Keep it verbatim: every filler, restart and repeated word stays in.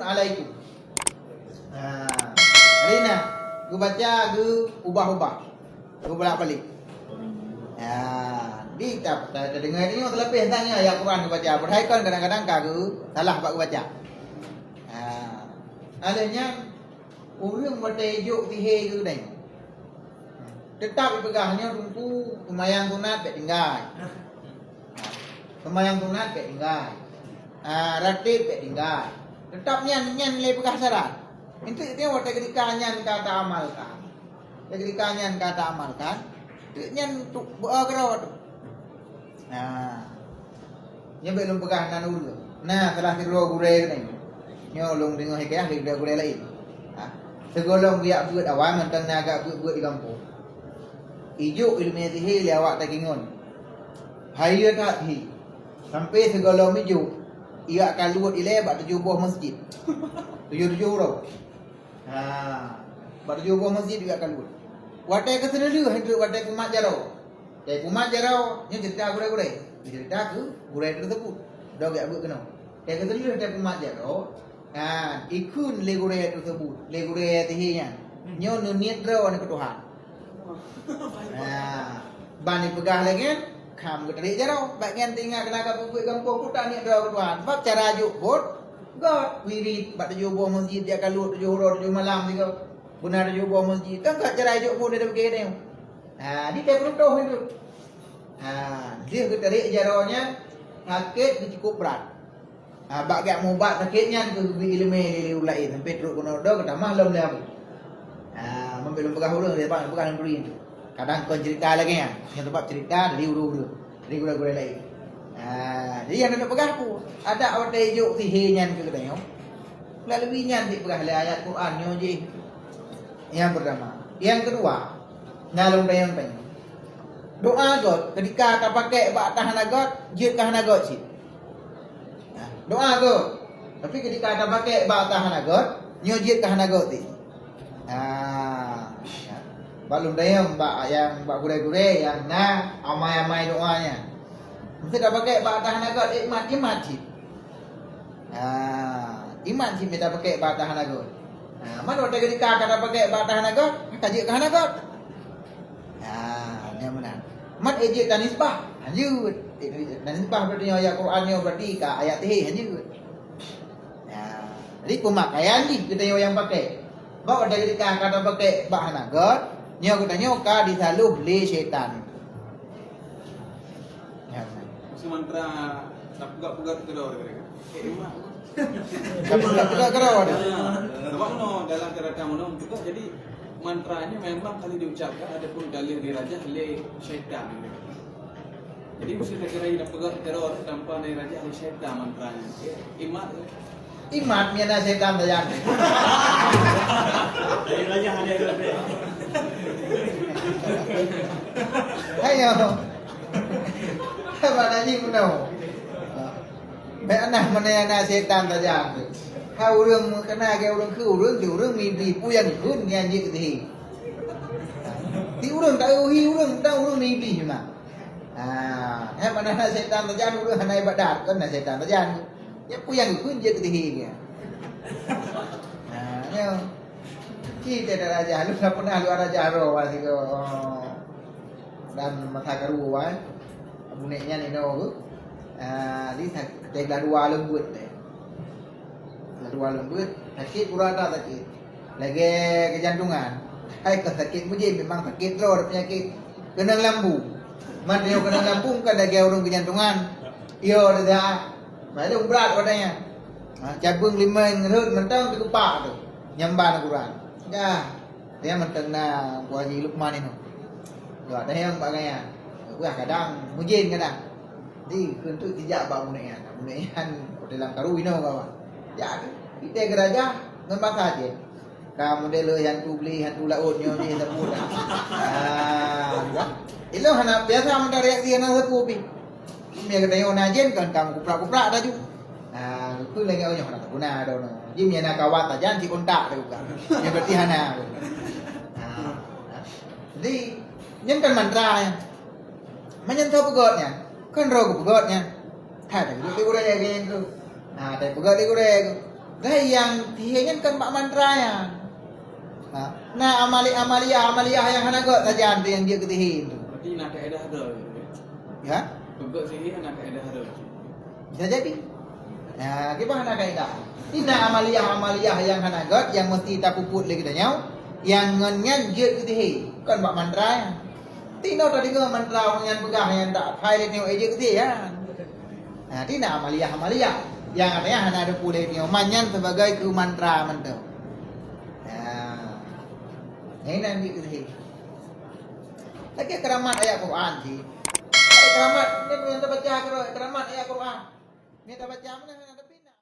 alaikum. Ha. Jadi na geubaca geuubah-ubah. Geubolak-balik. Ha. Di ta, ta, tadeungoe nyoe teulapeh tanya ayat Quran geubaca. Padahai kon kadang-kadang ka geu salah bak geubaca. Ha. Alèh nyan ureueng watèe jok sihé geuh dai. Teutap ipeugah nyoe teungku seumayang sunat bèk tinggai. Seumayang sunat bèk tinggai. Ah, ratib bèk tinggai. Teutap nyan, nyan lé peugah syarat. Enteuk nyoe watèe keudika nyan ka taamalkan. Watèe keudika nyan ka taamalkan, enteuk nyan tu beu keudroe tu. Nah, nyoe bèk lôn peugah nan ulôn. Nah, salah sidroe gurèe keunoe. Nyoe lôn deungoe hikayah dari gurèe-gurèe laén. Ha, sigohlom geujak beuet awai mantong na agak beuet-beuet di gampông. Ijok ileumèe sihé lé awak takingon. Hayeue that hi. Sampoe sigohlom ijok, ijak kaluet ilèe bak tujoh boh masjid. Tujoh-tujoh uroe. Ha, bak tujoh boh masjid ijak kaluet. Watèe keuseuleuh, watèe kumat jaroe. Watèe kumat jaroe, nyoe ceurita gurèe-gurèe. Ceurita keu gurèe teuseubut. Dong jak beuet keunoe. Watèe keuseuleuh watèe kumat jaroe, ha, ikheun lé gurèe teuseubut, lé gurèe sihé nyan. Nyoe neuniet droe keu Tuhan. Nah, ban ipeugah lagèe nyan, kham geutarek jaroe. Bak nyan teuingat keunan ka peubuet gampông, peue ta niet droe keu Tuhan. Sabab cara jok buet, göt, wirit, bak tujoh boh masjid, jak kaluet tujoh uroe, tujoh malam sigoe. Beuna tujoh boh masjid. Kan göt cara jok buet dari beugèt nyoe. Ha, di teupeuruntoh itu. Ha, lheueh geutarek jaroe nyan, sakét geuh cukup brat. Ha, bak geujak mubat sakét nyan keuh geubri ileumèe lé ureueng laén, sampoe trok keunoe doh geutamah lom lé Abu. Ha, meunyoe lôn peugah ureueng, lé bang peugah lôn turi tu. Kadang kon ceurita lagèe nyan, nyan sabab ceurita dari ureueng-ureueng, dari gurèe-gurèe laén. Ha, jadi nyang lôn peugah peue? Adak watèe ijok sihé nyan keu geutanyoe. Meulalu nyan dipeugah lé ayat Quran nyoe jih. Nyang peurtama. Nyang keudua, na lôn tanyong-tanyong. Doa göt, keudika tapakék bak ata hana göt, jeuet keu hana göt cit. Nah, doa göt. Tapi keudika tapakék bak ata hana göt, nyoe jeuet keu hana göt cit. Nah, ya. Bak lôn tanyong, bak nyang, bak gurèe-gurèe nyang na amai-amai doa nyan. Meusé tapakék bak ata hana göt, eh, mat, eh, mat cit. Ha, imat cit mita pakék bak ata hana göt. Ha, man watèe keudika ka tapakék bak ata hana göt, ka jeuet keu hana göt. Ha, nyan meunan. Mat ijeuet tanisbah, lanjut. Tanisbah berarti nyoe ayat Quran nyoe berarti ka ayat sihé, lanjut. Ha, jadi peumakaian jih geutanyoe nyang pakék. Bak watèe keudika ka tapakék bak hana göt, nyoe geutanyoe ka disaloh lé syaitan. Ya. Masa mantra nak peugah-peugah keudroe mereka. Eh, mak. Tapi tak peugah keudroe. Ah, sebab no dalam kerangka meunoe juga, jadi mantra ini memang kali diucapkan adapun kali dirajah lé syaitan. Jadi mesti tak kira dah peugah keudroe tanpa dirajah lé syaitan mantranya. Imat. Imat mia na setan tajak. Jadi belajar ada itu. Ayo. Haba nani meunoe. Bèk na meunan na setan tajak. Ha ureueng meukeuna lagèe ureueng keu ureueng, di ureueng meuiblih puyang kheun nyan jeuet keu sihé. Di ureueng tak uhi ureueng, tak ureueng meuiblih memang. Ha, eh, mana na setan tajak ureueng hana ibadat, kan na setan tajak. Ya puyang kheun jeuet keu sihé nyan. Ha, nyoe. Ci teuh rajah, lôn na pernah luar rajah roh sigoe. Dan masa karu wan. Abu nek nyan inoe geuh. Ah, di sa-, teuh dua leumbut deh. Dua leumbut, sakét pura that sakét. Lagèe keujantungan. Hai kon sakét mujim, memang sakét droe peunyakét. Keunong lambung. Man nyoe keunong lambung kan lagèe ureueng keujantungan. Iyo dah. Maklum brat pada nyan. Ha, cabeueng limeng rhot mantong teugupak tu. Nyamban Quran. Dah. Dia mantong na Abu Haji Lukman inoe. Dua ada yang bak gaya. Wah kadang mujin kadang. Di keuntui tijak bak bunek nyan. Bunek nyan dalam karu inoe kawan. Ya tu. Kita geraja ngon basa je. Ka model hantu beli, hantu laut nyoe ni sapu dah. Ah, dah. Ilong hana biasa mantong reaksi hana sapu pi. Mie kata nyoe na jin kan kamu kuprak-kuprak laju. Ah, tu lagi orang hana guna dah no. Jin yang nak kawat saja di kontak tu kan. Yang berarti hana. Ah. Jadi, nyan kan mantra nyan. Meunyan tho peugöt nyan. Kan roh geupeugöt nyan. Ha, tapi gurèe lagèe nyan tu. Ha, tapi peugöt lé gurèe tu. Hai nyang sihé nyan kon bak mantra nyan. Ha. Na amali-, amaliah-amaliah nyang hana göt sajan tu nyang jeuet keu sihé tu. Berarti na kaedah droe. Ya? Peugot sihé na kaedah droe. Bisa jadi. Ya, kiban hana kaedah. Tina amaliah-amaliah nyang hana göt nyang meusti tapuput lé geutanyoe, nyang ngon nyan jeuet keu sihé, kon bak mantra nyan. Tinoe tadeungoe mantra ureueng nyan peugah nyan tak phai lé nyoe jeuet keu sihé nyan. Ha, tina amaliah-amaliah. Nyang artinya hana ada pulé nyoe man nyan sebagai keu mantra mantong. Ya. Nyan jeuet keu sihé. Lagèe keuramat ayat Quran cit. Ayat keuramat, nyoe nyang tabaca keuramat ayat Quran. Nyoe tabaca mana?